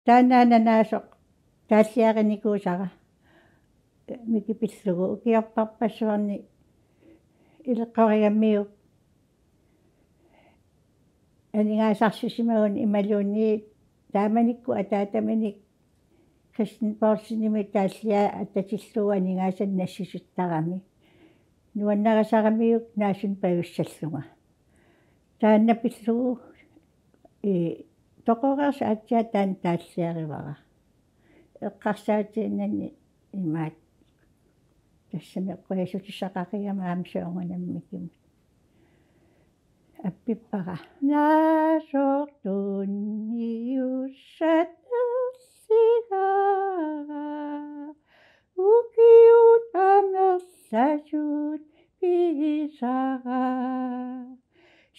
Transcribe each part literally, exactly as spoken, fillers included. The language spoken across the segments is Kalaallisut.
Taannaana naasoq taalliarinikuusara Miki pillugu ukiorparpassuarni ileqqorigamiuk aningaasarsisimaguni imaluunniit taamanikkut ataataminik Christian Poulsenimit taalliaa atatillugu aningaasanik nassisuttarami. Nuannarisaramiuk naasunik pajussallunga. Taanna pillugu, ii, toqoreersut aatsaat taanna taalliarivara. Eqqarsaatigiinnarni imaattoq. Tassami qujasutissaqaqigama aamma soorunami Mikimut. Appippara. Naasoq tunniussat ersigara. Ukiut amerlasut pigisara.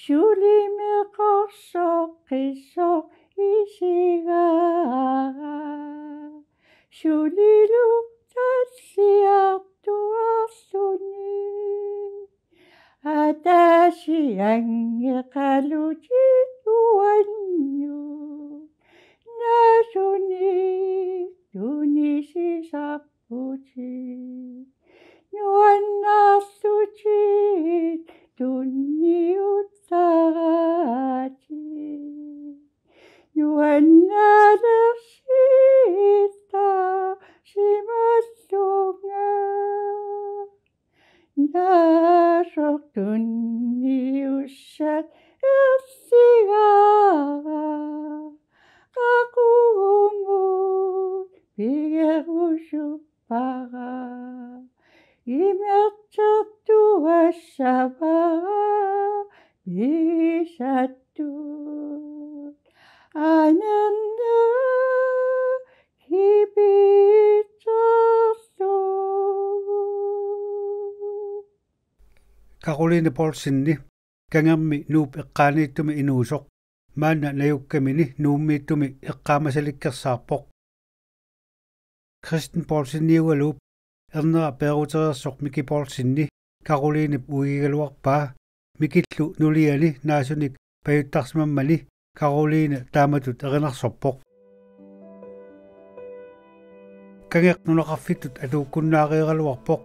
Sulimeqarsoq qissoq isigara. Sulilu talliartuarluni. Ataaseq angeqalutit uannut. Naasunik tunisisarputit. Nuannaarlutit tunniuttaraatit. Nuannalersittasimallunga. Naasoq tunniussat ersigara. Qaqugumut pigerusuppara. Imertertuassavara pigisattut. Anernera kipitserlugu. Karoline Poulsenip Kangermi Nuup eqqaaniittumi inuusoq maanna najukkamini Nuummiittumi eqqaamasalikkersaarpoq. Christian Poulseniugaluup ernera peerutereersoq Miki Poulseni Karolinep uigigaluarpaa, Mikillu nuliani naasunik pajuttarsimammani Karoline taamatut erinarsorpoq. Kangeq nunaqarfittut atuukkunnaareeraluarpoq.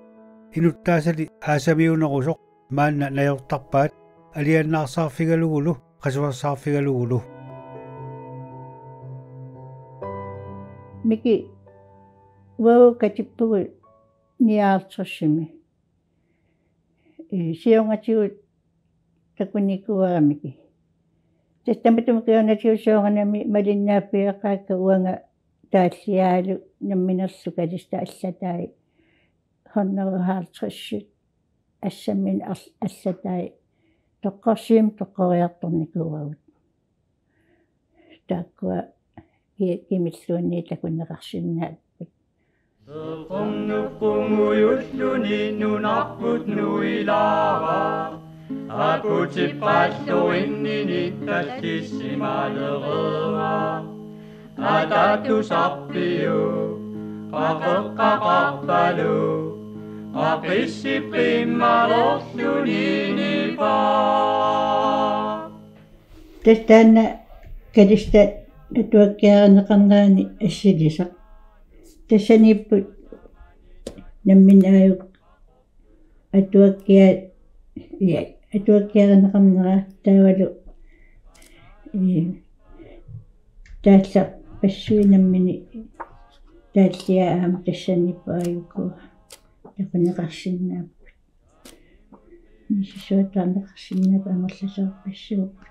Inuttaasali aasamiunerusoq maanna najortarpaat alianaarsaarfigalugulu qasuersaarfigalugulu. Miki, uagut katippugut nioghalvtredsimi. Ee, siornatigut takunikuuara Miki. Tassa tamatuma kingornatigut soorunami malinnaaffigeqaakka uanga taalliaalu namminerlu kalistat allatai hundrede og halvtreds assammik al-, allatai toqqorsiimik toqqoriartornikuuagut. Taakkua ki-, kimilluunniit takuneqarsinnaapput. Seeqornup qungujulluni nunarput nuilaara. Akutip qalluinnini tallissimalereera. Ataattusarpiuk qaqeqqaqarpalu. Qaqissip qimmalerluni nipaa. Tassa taanna kalistat atuakkiarineqarnerani assilisaq. Tassaniipput nammineq aajuku atuakkia-, ja, atuakkiarineqarnera taavalu, ee, taallarpassuit nammineq taalliaat aamma tassaniipput aajuku takuneqarsinnaapput. Misissuataarneqarsinnaapput amerlasoorpassuupput.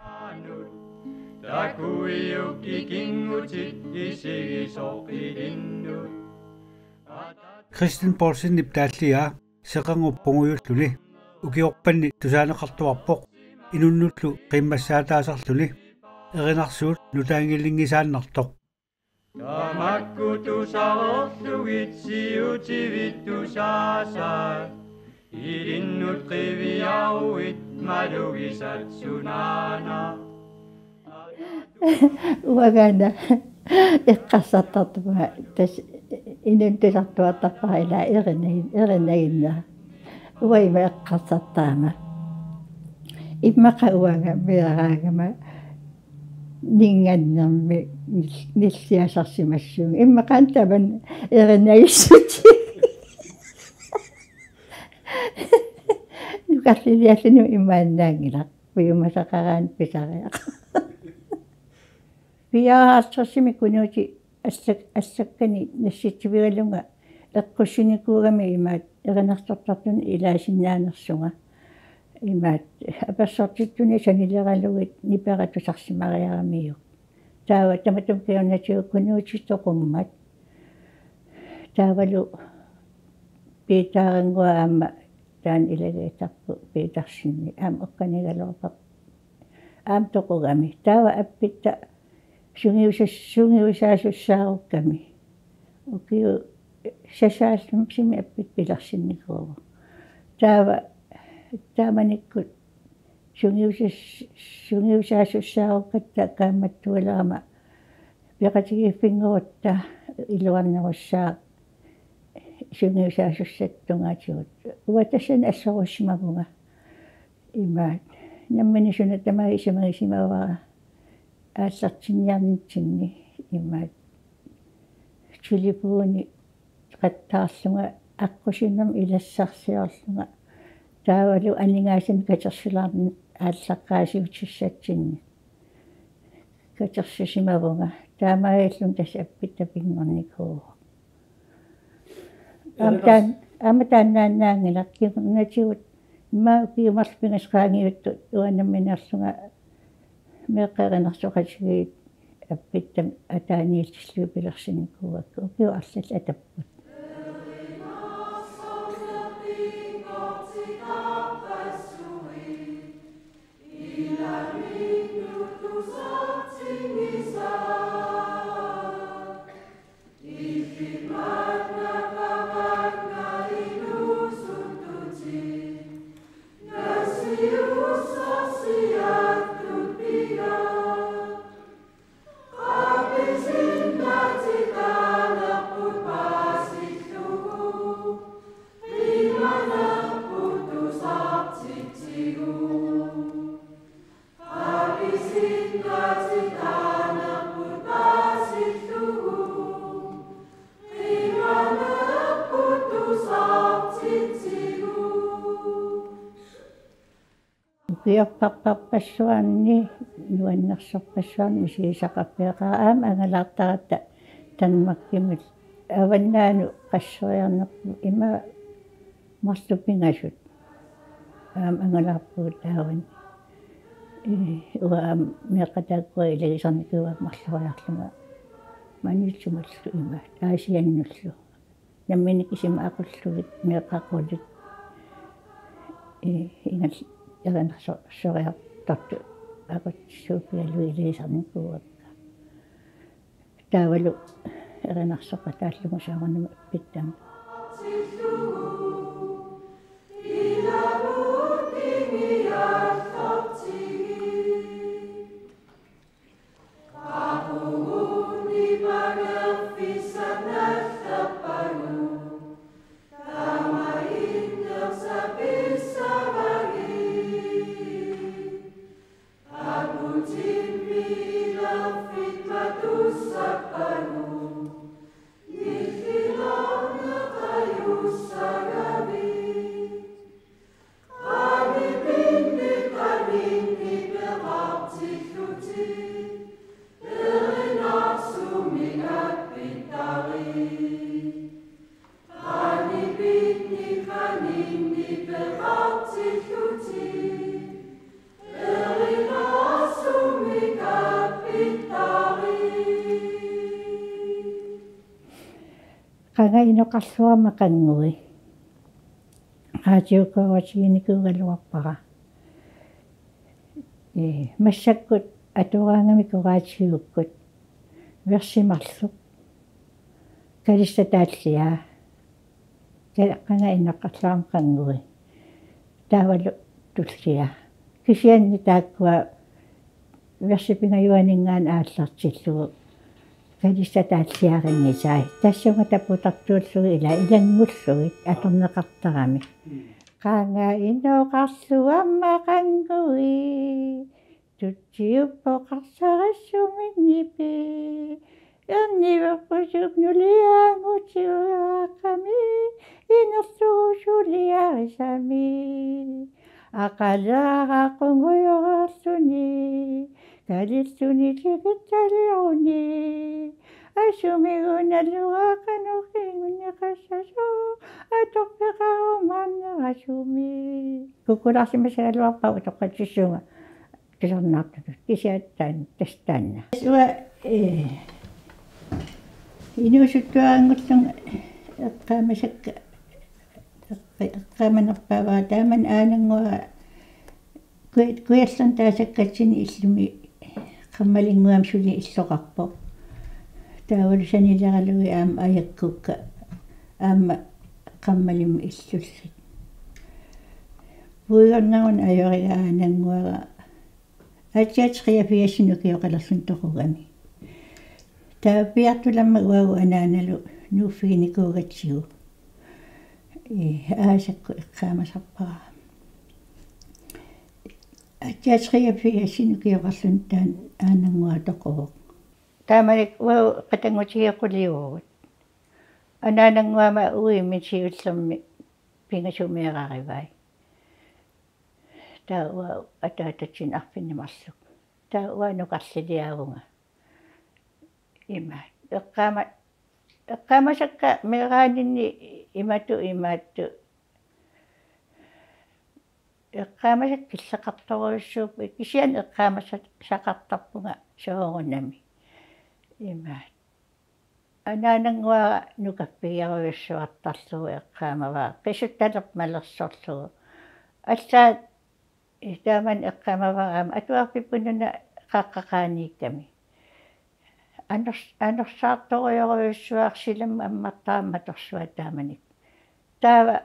Takuiuk ikinngutit isigisoq ilinnut. Christian Poulsenip taalliaa Seqernup qungujulluni ukiorpanni tusaaneqartuarpoq inunnullu qimmassaataasarluni erinarsuut nutaanngilinngisaannartoq. Tamakku tusarerlugit siutivit tusaasat. Ilinnut qiviaruit malugisat sunaana. Uangaana eqqarsartarpunga tassa inunnut tusartuartarpara ilaa erinagin-, erinaginnera. Uanga ima eqqarsartarama. Immaqa uanga meeraagama Ningannermi nil-, nilliasarsimassuunga. Immaqa tamanna erinagissutsigit. Nukarlilialluni imaannaanngilaq. Piumasaqaraanni pisariaqarpoq. Piaaralsersimik Kunuuti allak-, allakkani nassitsivigalunga eqqussinikuugami imaattoq erinarsortartuni ilaasinnaanersunga. Imaattoq apersortittuni sanileralugit nipera tusarsimariaramiuk. Taava tamatuma kingornatigut Kunuuti toqummat. Taavalu Piitaarannguaq aamma taanna ilagiittarpoq Piitarseni aamma ukkanigaluarpara. Aamma toqugami. Taava Appitta sungiusas-, sungiusaasussaarukkami. Ukiut sasaallummik Appitta pilersinnikuuvoq. Taava taamanikkut sungiusas-, sungiusaasussaarukkata kaammattualerama peqatigiiffinngorutta iluarnerussaaq sungiusaasussatut tungaatigut. Uanga tassani assorussimavunga. Imaattoq nammineq suna tamaat isumagisimavara aallartinniarnitsinni imaattoq telefoni qattaarlunga aqqusinermi ilassarsiorlunga taavalu aningaasanik katersilaarneq aallaqqaasiutissatsinnik katersisimavunga. Taamaalilluni tassa Appitta pinngornikuuvoq. Aamma taan-, aamma taannaannaanngilaq kingornatigut immaqa ukiut marluk pingasut qaangiuttut uanga nammineerlunga meeqqat erinarsoqatigiit Appitta ataaniitillugit pilersinnikuuakka ukiut arlallit atapput. Ukiorpassuarni nuannersorpassuarni misigisaqarpiaqaara aamma angalaartaratta Danmarkimut avannaanut qasseriarnerput ima marluk pingasut aamma angalaarpugut taavani. Ee, uanga aamma meeqqat taakkua ilagisarnikuuakka marloriarlunga Maniitsumallu ima Aasiannullu. Nammineq isima aqullugit meeqqat qulit, ee, ingal-, erinarso-, soriartortut aqutsisuupigalugit ilagisarnikuuakka. Taavalu erinarsoqataallugu soorunami Appittami. Qanga inoqarluarama qanngui. Raatiukkut oqaatiginikuugaluarpara. Ee, massakkut atoraangamik oqaatigiukkut versi marluk kalissataalliaa. Ka-, qanga inoqarluarama qanngui. Taavalu tullia. Kisianni taakkua versi pingajuaninngaanniit aallartillugu kalissataalliarinnisai. Tassunga taputartuullugit ila ilanngullugit atorneqartaramik. Qanga inoqarluarama qanngui. Tutsiuppoq qarsarissumik nipi. Erniverpusuk nuliaanngutiuaqqami. Inerlugu suliarisami. Aqalaaraq qungujoraarluni. Kalilluni tikittaliruni. Asumigunaluaqanoqingunneqassasoq. Atorpeqarumaarnerasumi. Kukkularsimasagaluarpara utoqqatsissuunga. Tusarnaartutut. Kisianni taanna, tassa taanna. Uanga, ee, inuusuttuaranngullunga eqqaamasakka, eqqi-, eqqaamanerpaavara taamani Aanannguara Kuj-, Kujallermi taasakkatsinni illumi qammalinnguamik suli illoqarpoq. Taavalu sanileralugu aamma ajakkukka aamma qammalimmut illullit. Puigorneruna ajorigaa Aanannguara aatsaat treogfirsinik ukioqalerluni toqugami. Taava piartulermat uagut anaanalu nuuffiginikuugatsigu. Ee, aasakkut eqqaamasarpara. Aatsaat treogfirsinik ukioqarluni taanna Aanannguaq toquvoq. Taamanikkut uagut qatanngutigeqquliuvugut. Anaanannguaq aamma uimmik siullermik pingasumeerarivai. Taava uagut ataatatsinnik arfineq-marluk. Taava uanga nukarliliarpunga. Ima. Eqqaama-, eqqaamasakka meeraaninni imatut imaattut. Eqqaamasakka killeqartorujussuupput, kisianni eqqaamasaqartarpunga soorunami. Ima. Anaanannguara nukappigerujussuartarlugu eqqaamavara, qisuttalerpoq malersorlugu. Allaat, ee, taamani eqqaamavara aamma atuarfipput una qaqqaqaaniikkami. Anors-, anorsaartorujorujussuaq silammut ammartara matorsuaq taamanikkut. Taava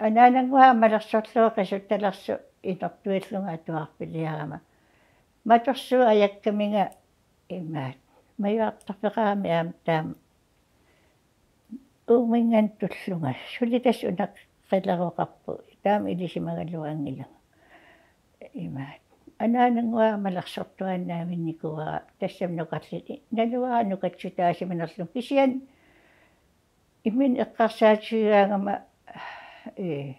anaanannguara malersorlugu qisuttalersoq inortuillunga atuarfiliarama. Matorsuup ajakkaminga imaat. Majuartarfeqarami aamma taama. Uuminngaanniit tullunga. Suli tassa una qileroqarpoq. Taama ilisimagaluanngilanga. Imaat. Anaanannguara malersortuaannaavinnikuuara. Tassami nukarli-, naluara nukatsutaasimanerlunga. Kisianni imminut eqqarsaatigigaangama, ee,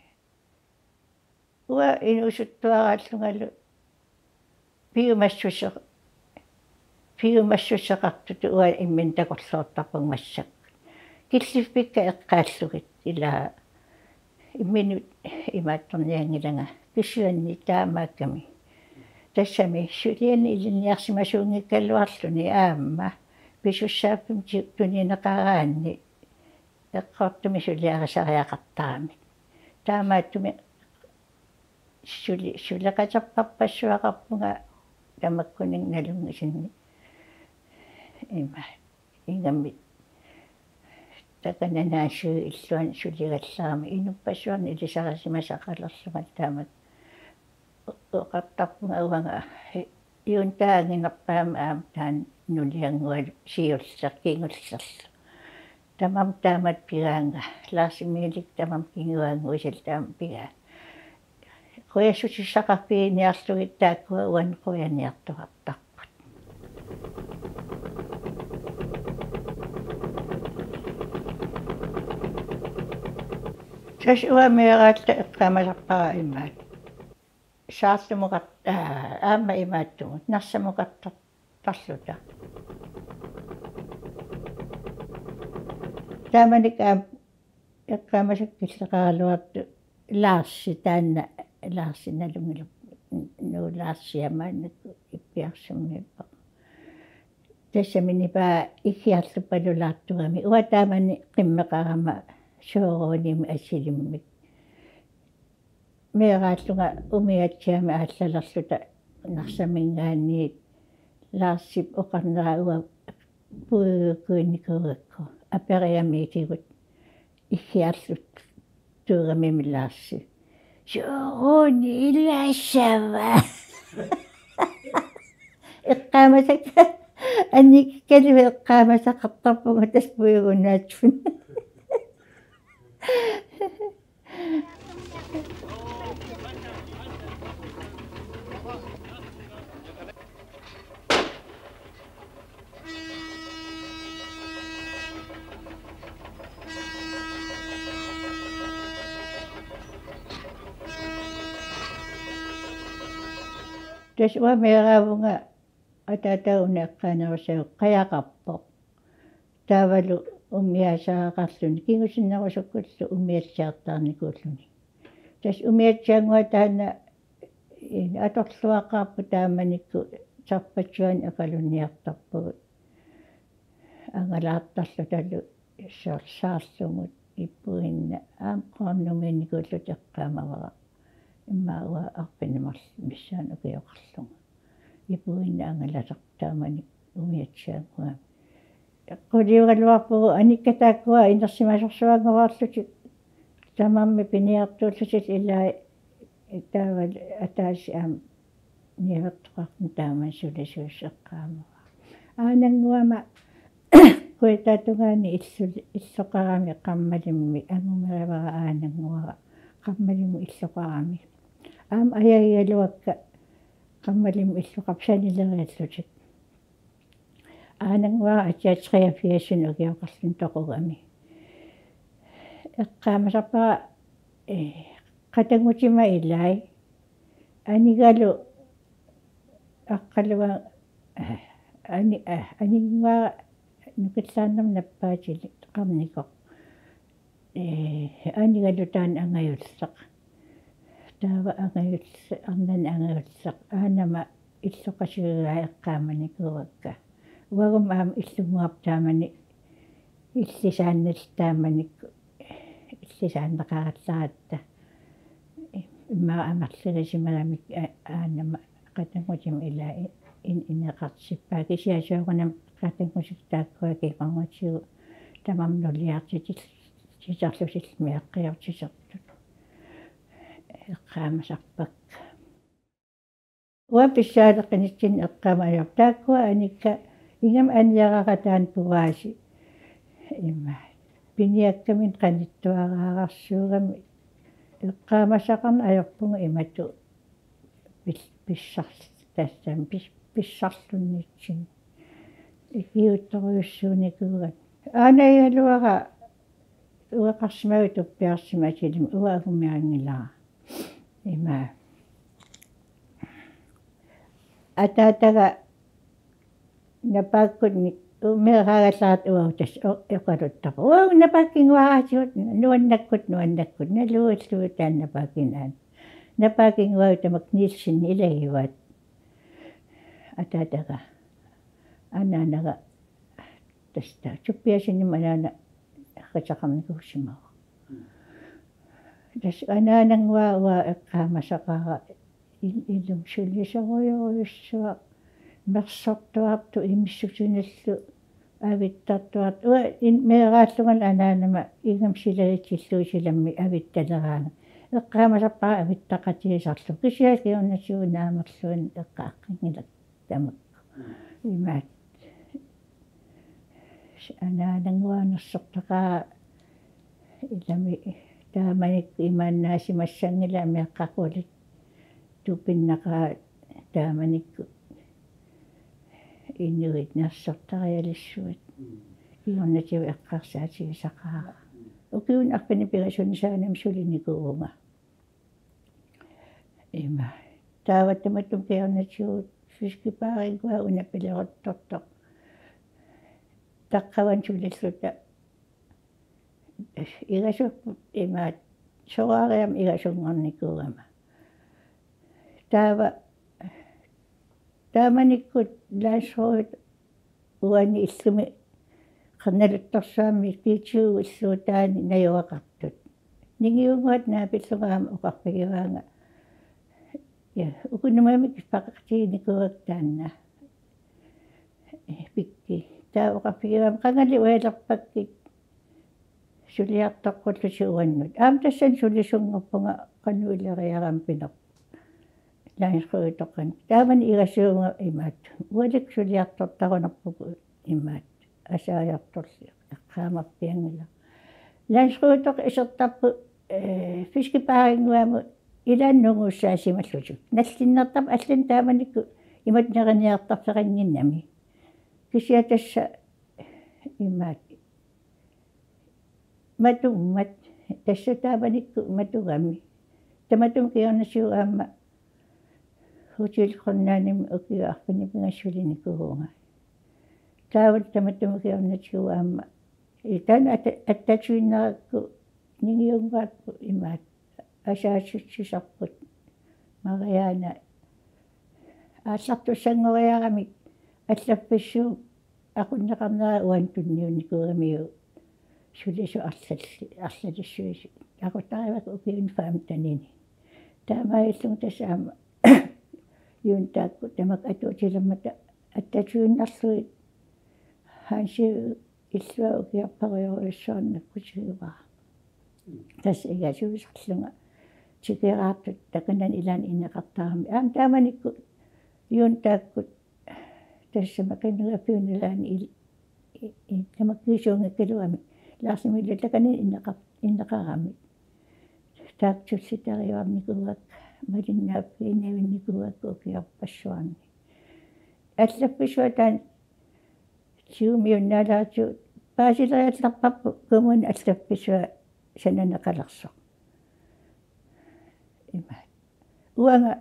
uanga inuusuttuaraallungalu piumassuseq-, piumassuseqartutut uanga imminut takorloortarpunga massakkut. Killiffikka eqqaallugit ilaa imminut imaattornianngilanga kisianni taamaakkami. Tassami suliani ilinniarsimasuunngikkaluarluni aamma pisussaaffimmi ti-, tunineqaraanni eqqortumik suliarisariaqartaramik. Taamaattumik suli-, suleqaterpassuaqarpunga tamakkuninnga nalunngisannik. Ima. Ingammik takanna naasui illuanni suligallarama inuppassuarnut ilisarisimasaqalerlunga taamak. Oqartarpunga uanga juuntaa anginerpaamik aamma taanna nulianngualu siulleq kingullerlu. Tamarmik taamatut pigaannga, Lars Emilikkut tamarmik kinguaannguisallu taamak pigaannga. Qujassutissaqarfiginiarlugit taakkua uannut qujaniartuartarput. Tassa uanga meeraallunga eqqaamasarpara imaat. Saarlumukat-, aa, aamma imaattumut, Narsamukartar-, tarluta. Taamanikkut aamma eqqaamasakka killeqaraluartoq Larsi taanna, Larsi nalunngilarput, Nuuk Larsi maannakkut Ippiarsummiippoq. Tassami nipaa Iggiarluppalulaartugami. Uanga taamani qimmeqarama soorunami assilimmik. Meeraallunga umiatsiamik aallalerluta Narsaminngaanniit Larsip oqarnera uanga puigukuunnikuugakku aperiamiitigut Iggiarlutuugamimi Larsi. Soorunami ilaassava. Eqqaamasakka annikkalu eqqaamasaqartarpunga tassa puigunnaatsuna. Tassa uanga meeraavunga ataataga una eqqaanerussagaa qajaqarpoq. Taavalu umiatsiaqarluni kingusinnerusukkullu umiatsiartaarnikuulluni. Tassa umiatsiannguaq taanna, eh, atorluaqaarpoq taamanikkut sarpassuarnik eqalunniartarpugut. Angalaartarlutalu sorsaarlugit ipuinna aamma Qaqornumiinnikuulluta eqqaamavara. Immaqa uanga arfineq-marluk missaani ukioqarlunga. Ipuinna angalasarput taamani umiatsiannguamik. Quliugaluarpugut anikkat taakkua inersimasorsuanngoreerlutik tamarmik piniartuullutik ilai taavalu ataaseq aamma niuertoqarluni taamani sulisuusoq eqqaamavara. Aanannguama kujataatungaani illu-, illoqarami qammalimmik angumerivara aanannguara qammalimmik illoqarami. Aamma ajagigaluakka qammalimmik illoqarput sanileriallutik. Aanannguara atia treogfirsini ukioqarluni toqugami. Eqqaamasarpara, eh, qatanngutima ilai. Anigalu aqqaluga, eh, ani-, eh, aninnguara nukillaannarmik nappaatilik qarnikoq. Eh, anigalu taanna angajulleq. Taava angajulleq, arnani angajulleq. Aanama illoqatigigaa eqqaamanikuuakka. Uagummi aamma illunnguarput taamani illisaannarluta taamanikkut illisaannaqarallaratta. Immaqa amerlerisimagami a-, aanama qatanngutima ilai in-, ineqartippaa. Kisianni soorunami qatanngutikka taakkua kingornatigut tamarmik nuliartitit-, -titerlutillu meeqqiortitertut. Eqqaamasarpakka. Uanga pissaaleqinitsinni eqqaamavara taakkua anikkat ingammik aniaraqataani pugaasi. Ima. Piniakkaminnik qanittuaraararsuugami eqqaamasaqarneq ajorpunga imatut pis-, pissar-, tassami pis-, pissarlunnitsinni. Ikiuuttorujussuunikuugami. Aanagigaluara ueqarsimavit tuppiarsimatilimi uanga angumerangilara. Ima. Ataataga napaakkunnik meeraagallaat uagut tassa o-, oqaluttarpoq. Uagut napaakkut kinguaaraatigut nuannakkut, nuannakkut. Naluillugu taanna napaakkut kinaana. Napaakkut kinguagut tamakku Nielsenit ilagivaat. Ataataga. Anaanaga. Tassa tuppiasinimmi anaana qiteqarnikuusimavoq. Tassa anaanannguaq uanga eqqaamasaqaara il-, ilumut sulisorujorujussuaq mersortuartut imissutinillu avittartuartut. Uanga in-, meeraallunga anaanama ingammik silagitsillugu silammik avittaleraangat. Eqqaamasarpara avittaqatigisarlugu. Kisianni kingornatigut naamerluinnaq eqqaaqqinngilara tamakku. Imaattoq. Anaanannguaq nersortaqaara ilami taamanikkut imaannaasimassanngilaq meeqqat qulit tupinnaqaat taamanikkut inuit nersortarialissuit. Kingornatigut eqqarsaatigisaqaara. Ukiuni arfineq-pingasuni saanami sulinikuuvunga. Ima. Taava tamatuma kingornatigut fiskebarinnguaq una pileruttortoq. Taqqavani sulilluta. Igasupput imaattoq. Soraariam igasunngornikuugama. Taava taamanikkut landsrådit uani illumi Qernaluttorsuarmi P T U illuutaani najugaqartut. Ningiunnguata naapillunga aamma oqarfigivaanga. Ja, uku Nuummiit kippaqatiginikuuakka taanna. Pikki. Taava oqarfigivaanga qangali ujalerpakkit suliartoqqullusi uannut. Aamma tassani sulisunngorpunga qanoq ileriarama pinerpoq. Landsråditoqqani. Taamani igasuuvunga imaattoq. Ualikkut suliartortarunerpugut imaattoq. Asaajortorli eqqaamarpianngilaq. Landsråditoqqat isertarput, eh, fiskebarinnguamut ilaanni nunguussaasimallutik. Nallinnartarput allanik taamanikkut imatut neriniartarfeqannginnami. Kisianni tassa imaattoq. Matummat, tassa taamanikkut matugami. Tamatuma kingornatigut aamma Hotel Grønlandimi ukiut arfineq-pingasut sulinikuuvunga. Taavalu tamatumukiornatigut aamma. Taanna atta-, attatuinnarakku ningiungaarput imaattoq. Asaassutsisarput Mariana aallartussanngoriaramik allaffissuup aqunneqarnera uani tunniunnikuugamiuk sulisut arlalli-, arlalissuisut. Aquttarivakka ukiuni femtenini. Taamaalillunga tassa aamma Juntaakkut tamakku atuutilermata attatuinnarlugit Hansi illua ukiorparujorujussuarnik nakkutigivara. Tassa igaasuusarlunga tikeraartut takanani ilaanni ineqartarami. Aamma taamanikkut Juntaakkut tassami qinugafiunalaani il-, i-, i-, tamakkiisuunngikkaluamik. Lars Emil takanani ineqar-, ineqarami. Taakku tullitariuarnikuuakka, malinnaaffigiinnavinni nikuuakka ukiorpassuarni. Allaffissua taanna tigumiunnaalaartigu paasileriallarparput kommunip allaffissua sananeqalersoq. Ima. Uanga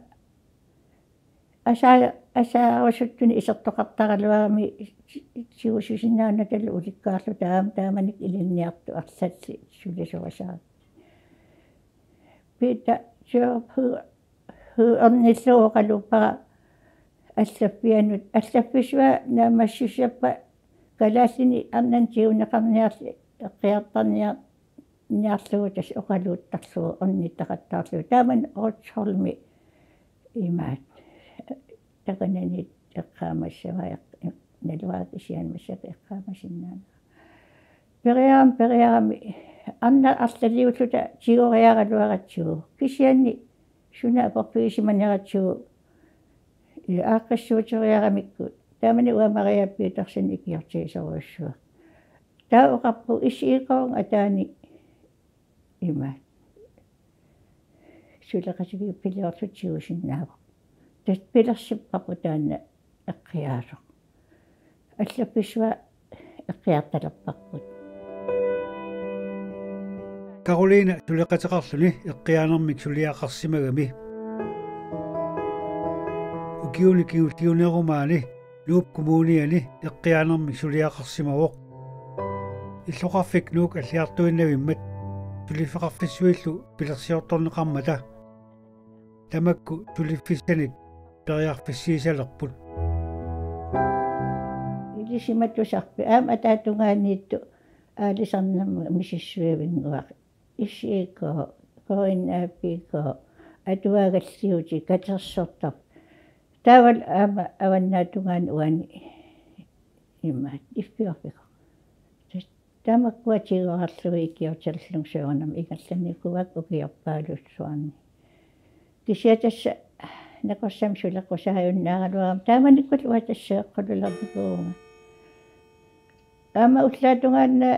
asaa-, asaarusuttunik isertoqartaraluarami ti-, tigusisinnaanatalu ulikkaarluta aamma taamanikkut ilinniartut arlallit sulisorisarami. Peter Sjørup hu-, huornillugu oqaluuppara allaffianut, allaffissua naammassissappat kalaallinik arnanut tiguneqarniarli-, eqqiartarniar-, niarlugu tassa oqaluuttarlugu ornittaqattaarlugu. Taamani Rødsholmi imaattoq. Takanani eqqaamassavara eq-, naluara kisianni massakkut eqqaamasinnaanera. Periarami, periarami, arnat arlaliulluta tigoriaraluaratsigu. Kisianni suna aporfigisimaneratsigu, ii, aaqqissuuteriaramikku. Taamani uanga Maria Petersen ikiortigisorujussuara. Taava oqarpoq S I K-mi ataani ima. Suleqatigiiffiliorluta tigusinnaavoq. Tassa pilersipparput taanna eqqiaasoq. Allaffissua eqqiartalerparput. Karoline suleqateqarluni eqqiaanermik suliaqarsimagami. Ukiuni kingulliunerumaani Nuup Kommuniani eqqiaanermik suliaqarsimavoq. Illoqarfik Nuuk alliartuinnavimmat suliffeqarfissuillu pilersiortorneqarmata tamakku suliffissanik periarfissiisalerput. Ilisimatusarput aamma ataatungaaniittut aalisarnermut misissuivinnguaq. S I K, K N A P K, atuagalliuutit katersortarput. Taavalu aamma avannaatungaani uani imaattoq iffiorfikoq. Tas-, tamakkua tigoorlugit ikiortillunga soorunami ingerlanikuuakka ukiorpaalussuarni. Kisianni tassa nakorsamik suleqqusaajunnaaraluarama taamanikkut uanga tassa eqqululernikuuvunga. Aamma ullaatungaanna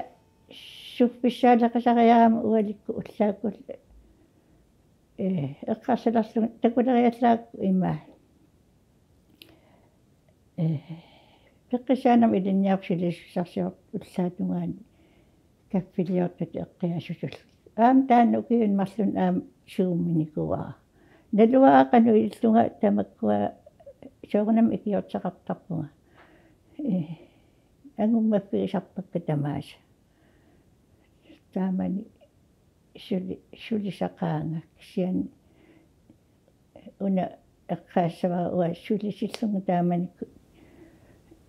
suffissaaleqisariarama ualikkut ullaakkut, ee, eqqarsalerlunga takuleriallaakku ima. Ee, peqqissaanermik ilinniarput sulisussarsiortut ullaatungaani kaffiliortutut eqqiaasutullu. Aamma taanna ukiuni marlunni aamma Zoominikuuara. Naluara qanoq ilillunga tamakkua soorunami ikiorteqartarpunga. Ee, angummaffigisarpakka tamaasa. Taamani suli-, sulisaqaanga kisianni una eqqaassavara uanga sulisillunga taamanikkut,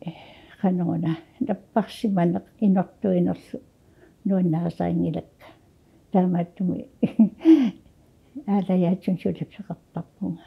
ee, qanoruna napparsimaneq inortuinerlu nuannarisarinngilakka. Taamaattumik aalajaatsunik suliffeqartarpunga.